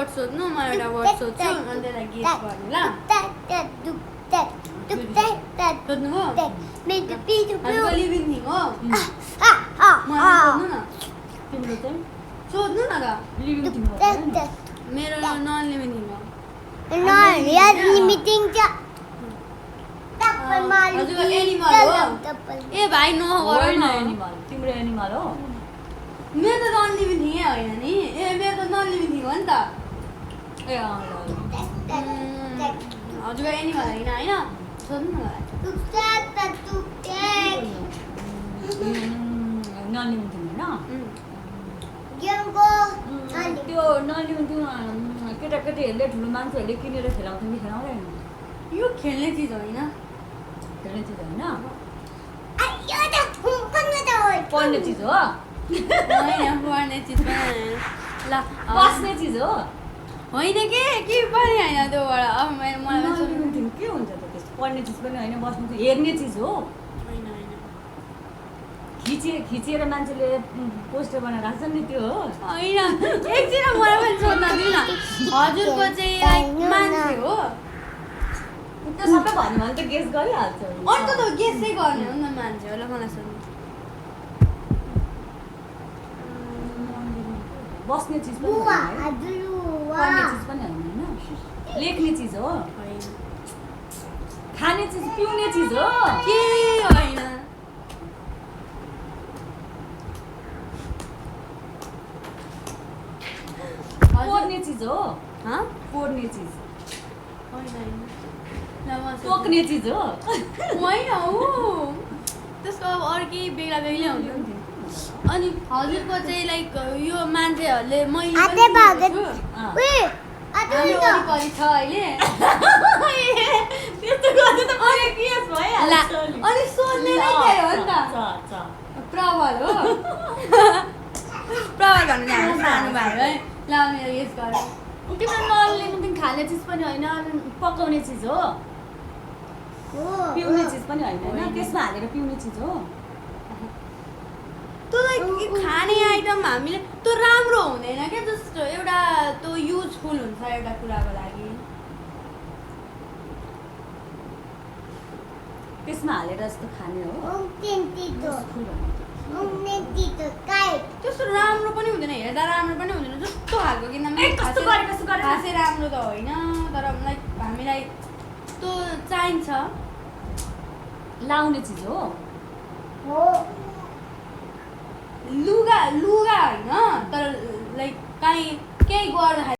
Word सोध्नु म एउटा वर्ड सोध्छु अनि त्यसलाई गेस गर्ने ल सोध्नु हो हजुरको लिभिङ थिङ हो मलाई सोध्नु न तिम्रो चाहिँ सोध्नु न त लिभिङ थिङ हो मेरो नन लिभिङ थिङ हो हजुरको एनिमल हो ए भाइ नो गर होइन न एनिमल तिम्रो एनिमल हो मेरो त नन लिभिङ थिङै होइन नि ए मेरो त नन लिभिङ थिङ हो नि त ए अँ ल हजुरको एनिमल होइन होइन सोध्नु न मलाई नन लिभिङ थिङ होइन त्यो नन लिभिङ थिङ केटाकेटीहरूले ठुलो मान्छेहरूले किनेर खेलाउँथ्यो कि खेलाउँदैन यो खेल्ने चिज होइन खेल्ने चिज होइन पढ्ने चिज हो होइन पढ्ने चिज पनि होइन ल बस्ने चिज हो होइन के पनि होइन त्योबाट अब मलाई नन लिभिङ थिङ के हुन्छ त त्यस्तो पढ्ने चिज पनि होइन बस्ने चिज हेर्ने चिज हो होइन होइन खिचेर मान्छेले पोस्टर बनाएर राख्छ नि त्यो हो होइन एकछिन मलाई पनि सोध्न दिनु न हजुरको चाहिँ लाइक मान्छे हो त्यो सबै भन्यो भने त गेस गरिहाल्छ अन्त त गेसै गर्ने हो नि त मान्छे होला मलाई सोध्नु बस्ने चिज पनि होइन है पढ्ने चिज पनि होइन होइन लेख्ने चिज हो होइन खाने चिज पिउने चिज हो के होइन पोर्ने चिज हो हँ पोर्ने चिज होइन होइन ल म सोध्छु। टोक्ने चिज हो होइन हो त्यसको अब अर्कै बेग्ला बेग्लै हुन्छ नि त्यो। अनि हजुरको चाहिँ लाइक यो मान्छेहरूले मैले पनि सुनेको छु। हामी वरिपरि छ अहिले त्यस्तो गर्दा त मैले केस भइहाल्छ ला अनि सोध्ने नै त्यही हो नि त प्रबल हो प्रबल भन्नु हाम्रो सानो भाइ है ल मेरो यस गर तिम्रो नन लिभिङ थिङ खाने चिज पनि होइन पकाउने चिज हो पिउने चिज पनि होइन होइन त्यसमा हालेर पिउने चिज हो त्यो लाइक खाने आइटम हामीले त्यो राम्रो हुँदैन क्या जस्तो एउटा त्यो युजफुल हुन्छ एउटा कुराको लागि त्यसमा हालेर जस्तो खाने हो त्यस्तो राम्रो पनि हुँदैन हेर्दा राम्रो पनि हुँदैन जस्तो खालको किनभने खासै राम्रो त होइन तर लाइक हामीलाई त्यो चाहिन्छ लाउने चिज हो लुगा होइन तर लाइक काहीँ केही गर्दाखेरि